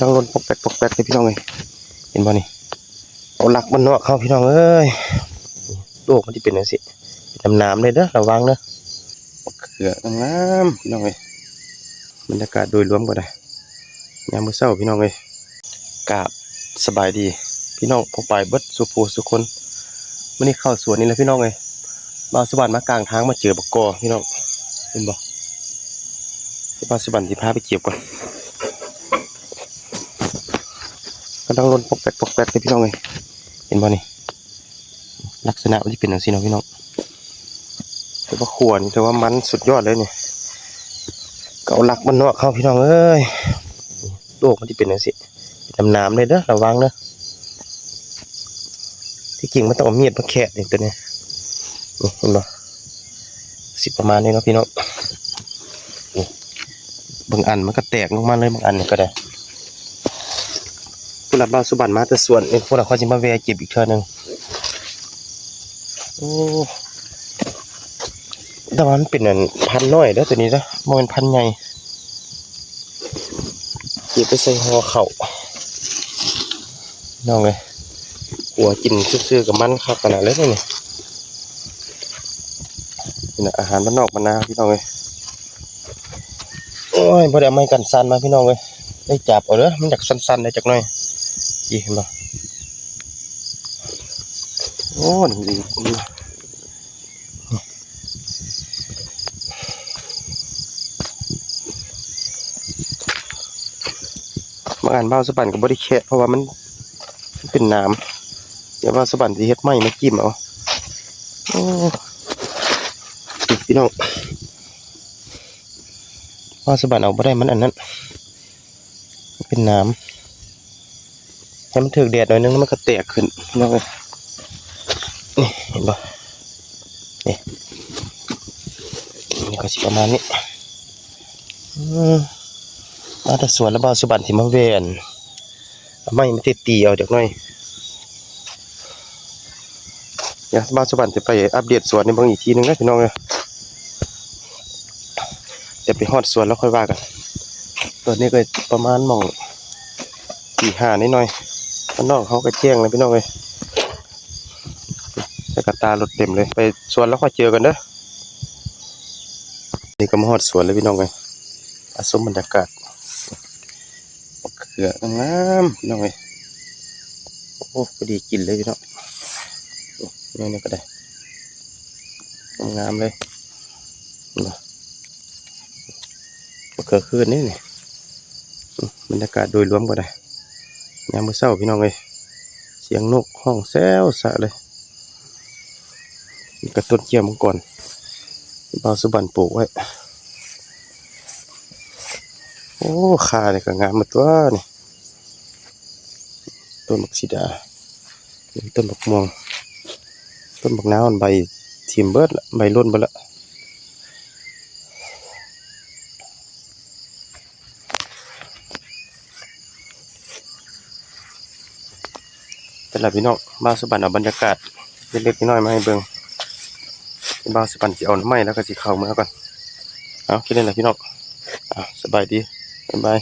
ດັງລົນປອກແປກປອກແປກເດ້ພີ່ນ້ອງເອີຍ ເຫັນບໍ່ນີ້? ເອົາຫຼັກບ້ານນອກເຮົາພີ່ນ້ອງເອີຍ ໂດກມັນຊິເປັນຈັ່ງຊີ້ ເປັນໜາມໆເລີຍເດີ ລະວັງເດີ. ບັກເຂືອງາມໆ ພີ່ນ້ອງເອີຍ ບັນຍາກາດໂດຍລວມກໍໄດ້ ຍາມມື້ເຊົ້າພີ່ນ້ອງເອີຍ ກາບສະບາຍດີພີ່ນ້ອງປ້ອງປາຍເບິດສູ່ຜູ້ສູ່ຄົນ. ມື້ນີ້ເຂົ້າສວນນີ້ແຫຼະພີ່ນ້ອງເອີຍ ບ່າວສຸບັນມາກາງທາງມາເຈີບັກກໍພີ່ນ້ອງ ເຫັນບໍ່? ບ່າວສຸບັນຊິພາໄປເກັບກ່ອນ ກຳລັງຫຼົ່ນປອກແປກປອກແປກເດ້ພີ່ນ້ອງເອີຍ ເຫັນບໍ່ນີ້? ລັກສະນະມັນຊິເປັນຈັ່ງຊີ້ເນາະພີ່ນ້ອງ ແຕ່ວ່າຂົ້ວນີ້ຖືວ່າມັນສຸດຍອດເລີຍນີ້ ກໍເອົາຫຼັກບ້ານນອກເຮົາພີ່ນ້ອງເອີຍ ໂດກມັນຊິເປັນຈັ່ງຊີ້ ເປັນໜາມໆເລີຍເດີ ລະວັງເດີ. ທີ່ຈິງມັນຕ້ອງເອົາມີດມາແຄະນີ້ ໂຕນີ້ ນີ້ເຫັນບໍ່? ຊິປະມານນີ້ເນາະພີ່ນ້ອງ ນີ້ ບາງອັນມັນກໍແຕກລົງມາເລີຍ ບາງອັນນີ້ກໍໄດ້. ພຸ້ນລະ ບ່າວສຸບັນມາແຕ່ສວນເອງ ພຸ້ນລະ ຂ້ອຍຊິມາແວ່ເກັບອີກເທື່ອໜຶ່ງ. ໂອ້ ແຕ່ວ່າມັນເປັນອັນພັນນ້ອຍເດີ ໂຕນີ້ເດີ ບໍ່ແມ່ນພັນໃຫຍ່. ເກັບໄປໃສ່ຫໍ່ເຂົ້າ ນ້ອງເອີຍ ຂົ້ວກິນຊື່ໆກໍມັນຄັກຂະໜາດເລີຍນີ້. ນີ້ນະ ອາຫານບ້ານນອກບ້ານນາພີ່ນ້ອງເອີຍ. ໂອ້ຍ ບໍ່ໄດ້ເອົາໄມ້ກັນສັ່ນມາພີ່ນ້ອງເອີຍ ໄດ້ຈັບເອົາເດີ ມັນຢາກສັ່ນໆໄດ້ຈັກໜ້ອຍ. ນີ້ເຫັນບໍ່? ໂອ້ ນີ້ອີກ ບາງອັນບ່າວສະບັນກໍບໍ່ໄດ້ແຄະ ເພາະວ່າມັນ ມັນເປັນໜາມ ດຽວບ່າວສະບັນຊິເຮັດໄມ້ມາຈິ້ມເອົາ. ໂອ້ ນີ້ພີ່ນ້ອງ ບ່າວສະບັນເອົາບໍ່ໄດ້ ມັນອັນນັ້ນ ມັນເປັນໜາມ. ໃຫ້ມັນຖືກແດດໜ້ອຍໜຶ່ງ ມັນກໍແຕກຂຶ້ນພີ່ນ້ອງເອີຍ. ນີ້ເຫັນບໍ່? ນີ້ ນີ້ກໍຊິປະມານນີ້. ອືມ ມາແຕ່ສວນລະ ບ່າວສຸບັນຊິມາແວ່ ເອົາໄມ້ມາຕີໆເອົາຈັກໜ້ອຍ. ດຽວບ່າວສຸບັນຈະໄປອັບເດດສວນໃຫ້ເບິ່ງອີກທີໜຶ່ງເດີພີ່ນ້ອງເອີຍ. ດຽວໄປຮອດສວນແລ້ວຄ່ອຍວ່າກັນ. ຕອນນີ້ກໍປະມານໝ່ອງຕີຫ້າໜ້ອຍໆ ບ້ານນອກເຮົາກໍແຈ້ງແລ້ວພີ່ນ້ອງເອີຍ. ແຕ່ກະຕາລົດເຕັມເລີຍ. ໄປສວນແລ້ວຄ່ອຍເຈີກັນເດີ. ນີ້ກໍມາຮອດສວນແລ້ວພີ່ນ້ອງເອີຍ. ອາ ຊົມບັນຍາກາດ ບັກເຂືອງາມໆ ພີ່ນ້ອງເອີຍ. ໂອ້ ພໍດີກິນເລີຍພີ່ນ້ອງ. ໂອ້ ແນວນີ້ກໍໄດ້ ງາມໆເລີຍ ເຫັນບໍ່? ບັກເຂືອຄືນນີ້ນີ້. ບັນຍາກາດໂດຍລວມກໍໄດ້ ຍາມມື້ເຊົ້າພີ່ນ້ອງເອີຍ ສຽງນົກຮ້ອງແຊວຊະເລີຍ. ນີ້ກໍຕົ້ນເຈ້ຍມັງກອນ ບ່າວສຸບັນປູກໄວ້. ໂອ້ ຄານີ້ກໍງາມໝົດຕົວະນີ້. ຕົ້ນບັກສີດາ ຕົ້ນບັກມ່ວງ ຕົ້ນບັກນາວ ໃບຖິ້ມເບິດລະ ໃບຫຼົ່ນເບິດລະ. ເປັນລະພີ່ນ້ອງ ບ່າວສຸບັນເອົາບັນຍາກາດເລັກໆນ້ອຍໆມາໃຫ້ເບິ່ງ. ບ່າວສຸບັນຊິເອົາໜໍ່ໄມ້ແລ້ວກໍຊິເຂົ້າເມືອກ່ອນ. ເອົາ ແຄ່ນີ້ລະພີ່ນ້ອງ ເອົາ ສະບາຍດີ ບາຍບາຍ.